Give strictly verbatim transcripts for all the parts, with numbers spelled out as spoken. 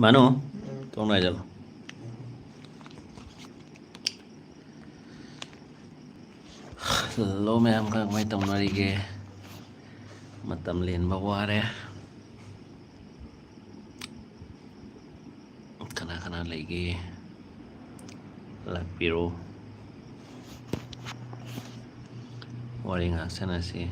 ꯃꯥꯅꯨ, ꯊꯣꯡ ꯍꯥꯡꯖꯜꯂꯣ꯫ ꯍꯜꯂꯣ ꯃꯌꯥꯝ, ꯀꯃꯥꯏ ꯀꯃꯥꯏ ꯇꯧꯅꯔꯤꯒꯦ? ꯃꯇꯝ ꯂꯦꯟꯕ ꯋꯥꯔꯦ꯫ ꯀꯅꯥ ꯀꯅꯥ ꯂꯩꯒꯦ? ꯂꯥꯛꯄꯤꯔꯣ꯫ ꯋꯥꯔꯤ ꯉꯥꯏꯍꯥꯛ ꯁꯥꯟꯅꯁꯤ꯫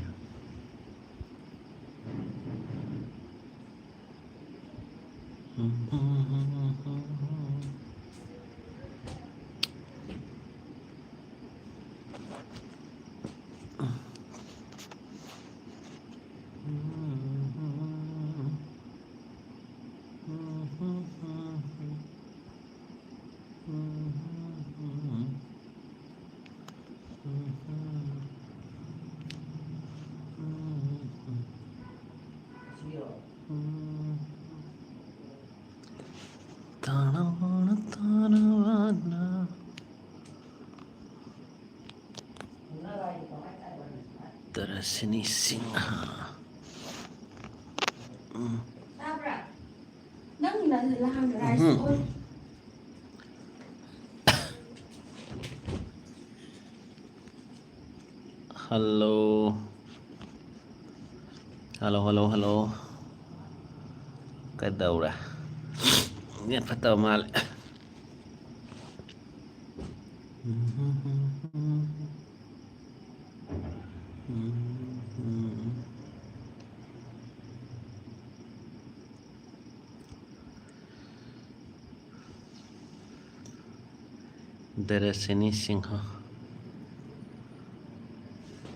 ꯇꯥꯅ ꯋꯥꯅ ꯇꯥꯅ ꯋꯥꯅ꯫ ꯇꯔꯁꯤꯅꯤ ꯁꯤꯡꯍ꯫ ꯎꯝ꯫ ꯇꯥꯕ꯭ꯔꯥ? ꯅꯪ ꯂ-, ꯂꯍꯥꯡ ꯔꯥꯏꯁ ꯎꯝ꯫ ꯑꯣꯏ꯫ ꯍꯜꯂꯣ꯫ Hello, hello, hello. ꯀꯩꯗꯧꯔꯦ? ꯅꯦꯠ ꯐꯠꯇꯕ ꯃꯥꯜꯂꯦ꯫ ꯗꯔꯁꯤꯅꯤ ꯁꯤꯡꯍ꯫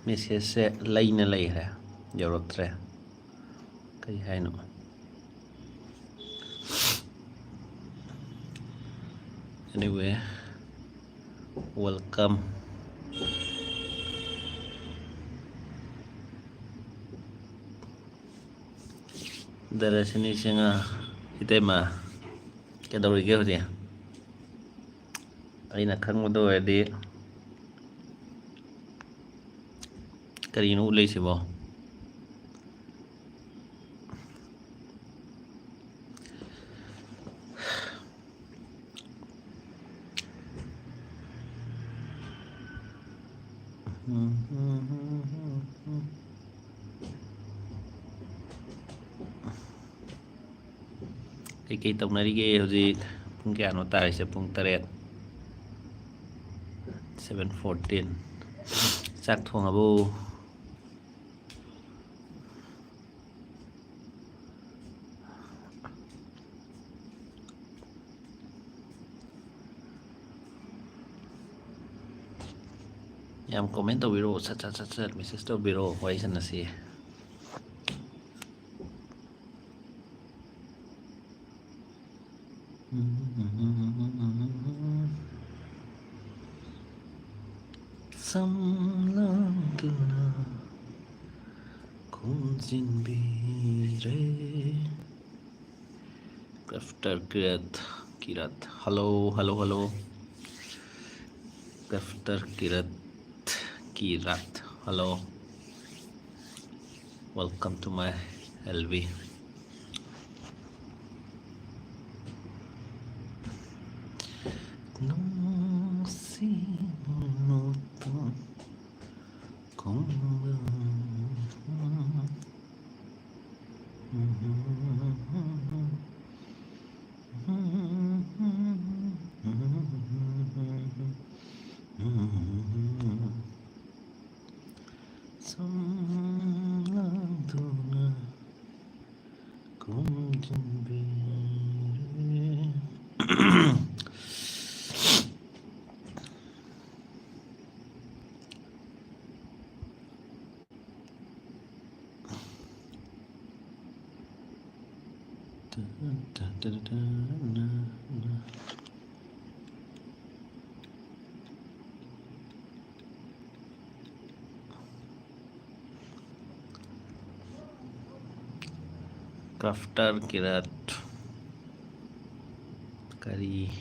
ꯃꯦꯁꯦꯖꯁꯦ ꯂꯩꯅ ꯂꯩꯈ꯭ꯔꯦ, ꯌꯧꯔꯛꯇ꯭ꯔꯦ꯫ ꯀꯩ ꯍꯥꯏꯅꯣ? Anyway, welcome. ꯗꯔꯁꯤꯅꯤ ꯁꯤꯡꯍ, ꯏꯇꯩꯃ, ꯀꯩꯗꯧꯔꯤꯒꯦ ꯍꯧꯖꯤꯛ? ꯑꯩꯅ ꯈꯪꯕꯗ ꯑꯣꯏꯔꯗꯤ, ꯀꯔꯤꯅꯣ ꯎꯠꯂꯛꯏꯁꯤꯕꯣ? ꯀꯩꯀꯩ ꯇꯧꯅꯔꯤꯒꯦ ꯍꯧꯖꯤꯛ? ꯄꯨꯡ ꯀꯌꯥꯅꯣ ꯇꯥꯔꯤꯁꯦ? ꯄꯨꯡ ꯇꯔꯦꯠ, seven fourteen꯫ ꯆꯥꯛ ꯊꯣꯡꯉꯕꯣ? ꯌꯥꯝ comment ꯇꯧꯕꯤꯔꯛꯑꯣ, ꯁꯠ ꯁꯠ ꯁꯠ ꯁꯠ message ꯇꯧꯕꯤꯔꯛꯑꯣ, ꯋꯥꯔꯤ ꯁꯥꯟꯅꯁꯤ꯫ ꯁꯝꯂꯥꯡꯗꯨꯅ ꯈꯣꯝꯖꯤꯟꯕꯤꯔꯦ꯫ Crafter Kirat, Kirat. Hello, hello, hello. Crafter Kirat, Kirat. Hello. Welcome to my L V. ꯅꯨꯡꯁꯤ ꯅꯣꯡꯄꯣꯛ ꯈꯣꯡꯕ꯫ ꯁꯝꯂꯥꯡꯗꯨꯅ ꯈꯣꯝꯖꯤꯟꯕꯤꯔꯦ꯫ Crafter Kirat, ꯀꯔꯤ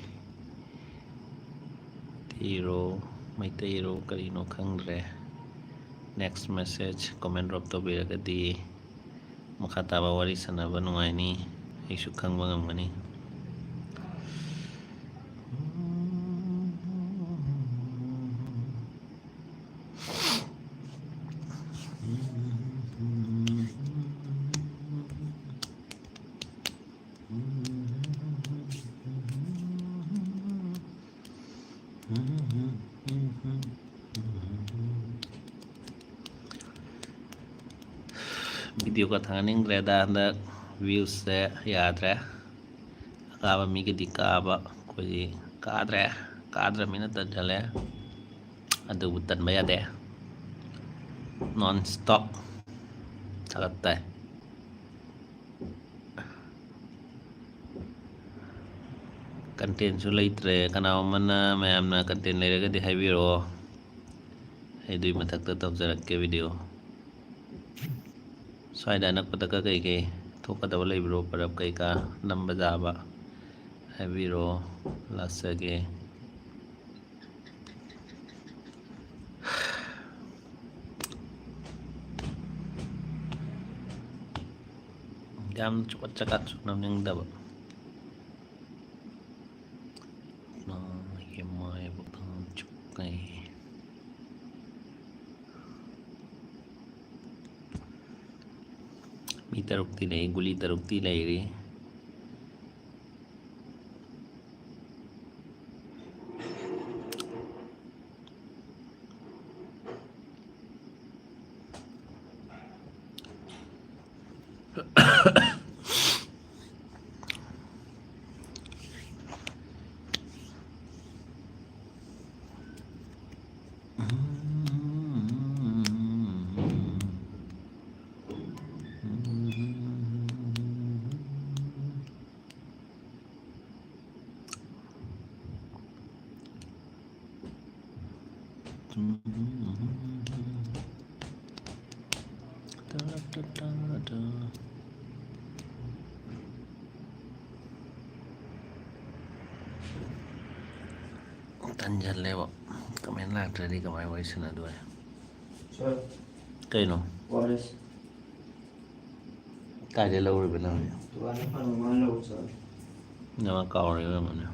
ꯃꯩꯇꯩꯔꯣ, ꯃꯩꯇꯩꯔꯣ ꯀꯔꯤꯅꯣ ꯈꯪꯗ꯭ꯔꯦ꯫ Next message comment drop ꯇꯧꯕꯤꯔꯒꯗꯤ ꯃꯈꯥ ꯇꯥꯕ ꯋꯥꯔꯤ ꯁꯥꯟꯅꯕ ꯅꯨꯡꯉꯥꯏꯅꯤ, ꯑꯩꯁꯨ ꯈꯪꯕ ꯉꯝꯒꯅꯤ꯫ ꯇ꯭ꯌꯨꯕꯀ ꯊꯥꯡꯒꯠꯅꯤꯡꯗ꯭ꯔꯦꯗ꯫ ꯍꯟꯗꯛ ꯚ꯭ꯌꯨꯁꯁꯦ ꯌꯥꯗ꯭ꯔꯦ꯫ ꯑꯀꯥꯕ ꯃꯤꯒꯤꯗꯤ ꯀꯥꯕ, ꯑꯩꯈꯣꯏꯗꯤ ꯀꯥꯗ꯭ꯔꯦ꯫ ꯀꯥꯗ꯭ꯔꯃꯤꯅ ꯇꯟꯁꯤꯜꯂꯦ꯫ ꯑꯗꯨꯕꯨ ꯇꯟꯕ ꯌꯥꯗꯦ꯫ ꯅꯣꯟ ꯁ꯭ꯇꯣꯞ ꯊꯥꯒꯠ ꯇꯥꯏ꯫ ꯀꯟꯇꯦꯟꯁꯨ ꯂꯩꯇ꯭ꯔꯦ꯫ ꯀꯅꯥꯒꯨꯝꯕꯅ, ꯃꯌꯥꯝꯅ ꯀꯟꯇꯦꯟ ꯂꯩꯔꯒꯗꯤ ꯍꯥꯏꯕꯤꯔꯛꯑꯣ, ꯑꯩ ꯑꯗꯨꯒꯤ ꯃꯊꯛꯇ ꯇꯧꯖꯔꯛꯀꯦ ꯚꯤꯗꯤꯑꯣ꯫ ꯁ꯭ꯋꯥꯏꯗ ꯑꯅꯛꯄꯗꯒ ꯀꯩꯀꯩ ꯊꯣꯛꯀꯗꯕ ꯂꯩꯕ꯭ꯔꯣ? ꯄꯔꯕ ꯀꯩꯀꯥ ꯅꯝꯕ ꯌꯥꯕ ꯍꯥꯏꯕꯤꯔꯛꯑꯣ, ꯂꯥꯛꯆꯒꯦ꯫ ꯌꯥꯝ ꯆꯀꯠ ꯆꯀꯠꯁꯨ ꯅꯝꯅꯤꯡꯗꯕ꯫ ꯃꯥꯒꯤ ꯃꯥꯏꯕ ꯀꯥꯡ ꯆꯨꯞꯀꯩ꯫ ꯃꯤ ꯇꯔꯨꯛꯇꯤ ꯂꯩ, ꯒꯨꯂꯤ ꯇꯔꯨꯛꯇꯤ ꯂꯩꯔꯤ꯫ ꯇꯟꯁꯤꯜꯂꯦꯕ꯫ ꯀꯃꯦꯟ ꯂꯥꯛꯇ꯭ꯔꯗꯤ ꯀꯃꯥꯏꯅ ꯋꯥꯔꯤ ꯁꯥꯟꯅꯗꯣꯏ? ꯁꯥꯔ, ꯀꯩꯅꯣ? ꯑꯣ ꯑꯥꯔ ꯑꯦꯁ꯫ ꯀꯥꯏꯗꯩ ꯂꯧꯔꯨꯏꯕ ꯅꯪꯗꯤ? ꯗꯨꯀꯥꯟꯗ ꯐꯪꯕ ꯃꯥꯅ ꯂꯧꯕ ꯆꯠꯂꯦ꯫ ꯅꯃꯥ ꯀꯥꯎꯔꯦ ꯑꯣꯏꯔꯝꯒꯅꯤ꯫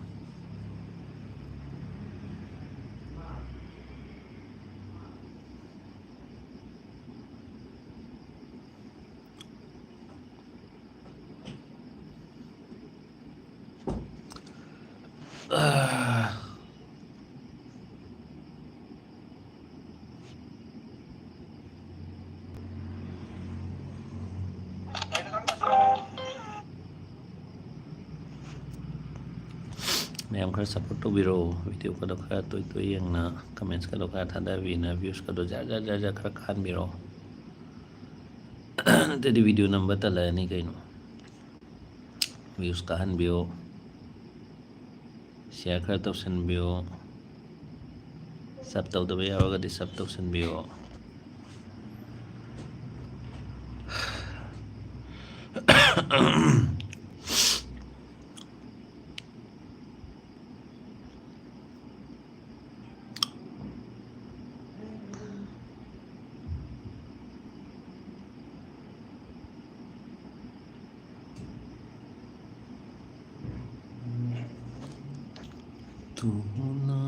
ꯃꯌꯥꯝ ꯈꯔ support ꯇꯧꯕꯤꯔꯣ꯫ Video ꯀꯗꯣ ꯈꯔ ꯇꯣꯏ ꯇꯣꯏ ꯌꯦꯡꯅ, comments ꯀꯗꯣ ꯈꯔ ꯊꯥꯗꯕꯤꯅ, views ꯀꯗꯣ ꯖꯔ ꯖꯔ ꯖꯔ ꯖꯔ ꯈꯔ ꯀꯥꯍꯟꯕꯤꯔꯣ꯫ ꯅꯠꯇ꯭ꯔꯗꯤ video ꯅꯝꯕ ꯇꯜꯂꯛꯑꯅꯤ ꯀꯩꯅꯣ꯫ Views ꯀꯥꯍꯟꯕꯤꯌꯣ꯫ Share ꯈꯔ ꯇꯧꯁꯟꯕꯤꯌꯣ꯫ Sub ꯇꯧꯗꯕ ꯌꯥꯎꯔꯒꯗꯤ sub ꯇꯧꯁꯟꯕꯤꯌꯣ꯫ तू ना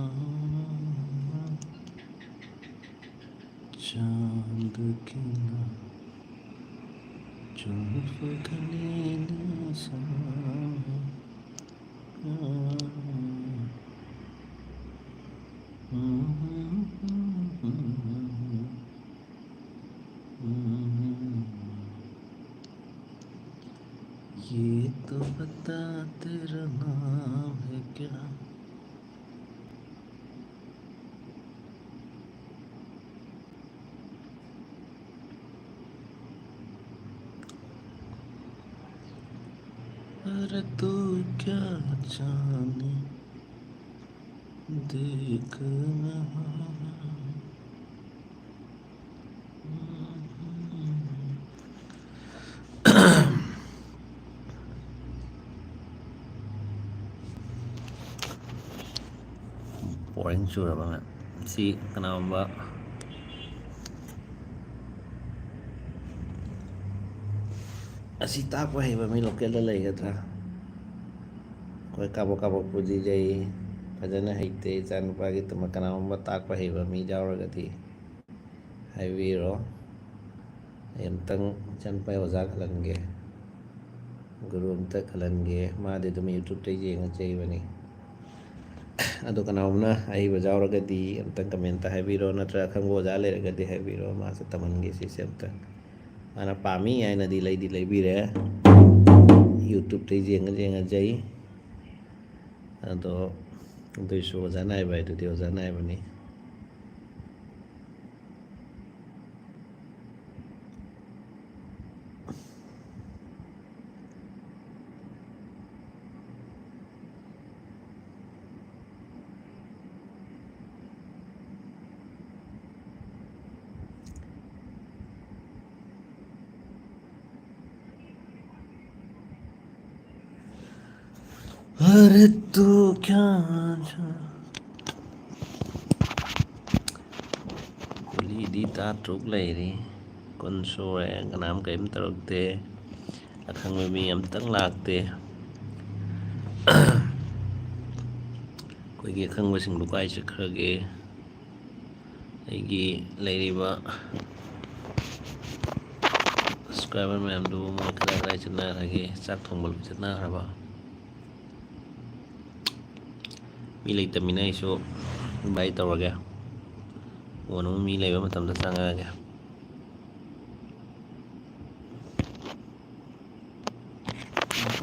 चांद की ना, चांद पगली ने सा। ये तो बता, तेरा नाम है क्या? अरे तू क्या जाने, देख ना। Boring ꯆꯨꯔꯕ ꯉ-, ꯁꯤ ꯀꯅꯥꯒꯨꯝꯕ ꯑꯁꯤ ꯇꯥꯛꯄ ꯍꯩꯕ ꯃꯤ local ꯗ ꯂꯩꯒꯗ꯭ꯔꯥ? ꯑꯩꯈꯣꯏ ꯀꯥꯕꯛ ꯀꯥꯕꯛꯄꯨꯗꯤ ꯂꯩ, ꯐꯖꯅ ꯍꯩꯇꯦ꯫ ꯏꯆꯥꯅꯨꯄꯥꯒꯤꯗꯃꯛ ꯀꯅꯥꯒꯨꯝꯕ ꯇꯥꯛꯄ ꯍꯩꯕ ꯃꯤ ꯌꯥꯎꯔꯒꯗꯤ ꯍꯥꯏꯕꯤꯔꯣ꯫ ꯑꯩ ꯑꯝꯇꯪ ꯏꯆꯥꯅꯨꯄꯥꯒꯤ ꯑꯣꯖꯥ ꯈꯜꯍꯟꯒꯦ, ꯒꯨꯔꯨ ꯑꯝꯇ ꯈꯜꯍꯟꯒꯦ꯫ ꯃꯥꯗꯤ ꯑꯗꯨꯝ YouTube ꯇꯩ ꯌꯦꯡꯉ ꯆꯩꯕꯅꯤ꯫ ꯑꯗꯣ ꯀꯅꯥꯒꯨꯝꯕꯅ ꯑꯍꯩꯕ ꯌꯥꯎꯔꯒꯗꯤ ꯑꯝꯇꯪ comment ꯇ ꯍꯥꯏꯕꯤꯔꯣ, ꯅꯠꯇ꯭ꯔꯒ ꯑꯈꯪꯕ ꯑꯣꯖꯥ ꯂꯩꯔꯒꯗꯤ ꯍꯥꯏꯕꯤꯔꯣ, ꯃꯥꯁꯨ ꯇꯝꯍꯟꯒꯦ ꯁꯤꯁꯦ ꯑꯝꯇꯪ꯫ ꯃꯥꯅ ꯄꯥꯝꯃꯤ ꯍꯥꯏꯅꯗꯤ ꯂꯩꯗꯤ ꯂꯩꯕꯤꯔꯦ꯫ YouTube ꯇꯩ ꯌꯦꯡꯉ ꯌꯦꯡꯉ ꯆꯩ꯫ ꯑꯗꯣ ꯑꯗꯨꯏꯁꯨ ꯑꯣꯖꯥ ꯅꯥꯏꯕ ꯍꯥꯏꯗꯨꯗꯤ ꯑꯣꯖꯥ ꯅꯥꯏꯕꯅꯤ꯫ अरे तू क्या, ꯒꯨꯂꯤꯗꯤ ꯇꯔꯥ ꯇꯔꯨꯛ ꯂꯩꯔꯤ꯫ ꯀꯨꯟ ꯁꯨꯔꯦ, ꯀꯅꯥꯝ ꯀꯔꯤꯝ ꯇꯧꯔꯛꯇꯦ꯫ ꯑꯈꯪꯕ ꯃꯤ ꯑꯝꯇꯪ ꯂꯥꯛꯇꯦ꯫ ꯑꯩꯈꯣꯏꯒꯤ ꯑꯈꯪꯕꯁꯤꯡꯗꯨ ꯀꯥꯏ ꯆꯠꯈ꯭ꯔꯒꯦ? ꯑꯩꯒꯤ ꯂꯩꯔꯤꯕ subscriber ꯃꯌꯥꯝꯗꯨꯕꯨ ꯃꯣꯏ ꯀꯗꯥꯏ ꯀꯗꯥꯏ ꯆꯠꯅꯈ꯭ꯔꯒꯦ? ꯆꯥꯛ ꯊꯣꯡꯕ ꯂꯣꯏ ꯆꯠꯅꯈ꯭ꯔꯕ? ꯃꯤ ꯂꯩꯇꯃꯤꯅ ꯑꯩꯁꯨ invite ꯇꯧꯔꯒꯦ꯫ ꯀꯣꯟꯅ ꯑꯃꯨꯛ ꯃꯤ ꯂꯩꯕ ꯃꯇꯝꯗ ꯆꯪꯉꯛꯑꯒꯦ꯫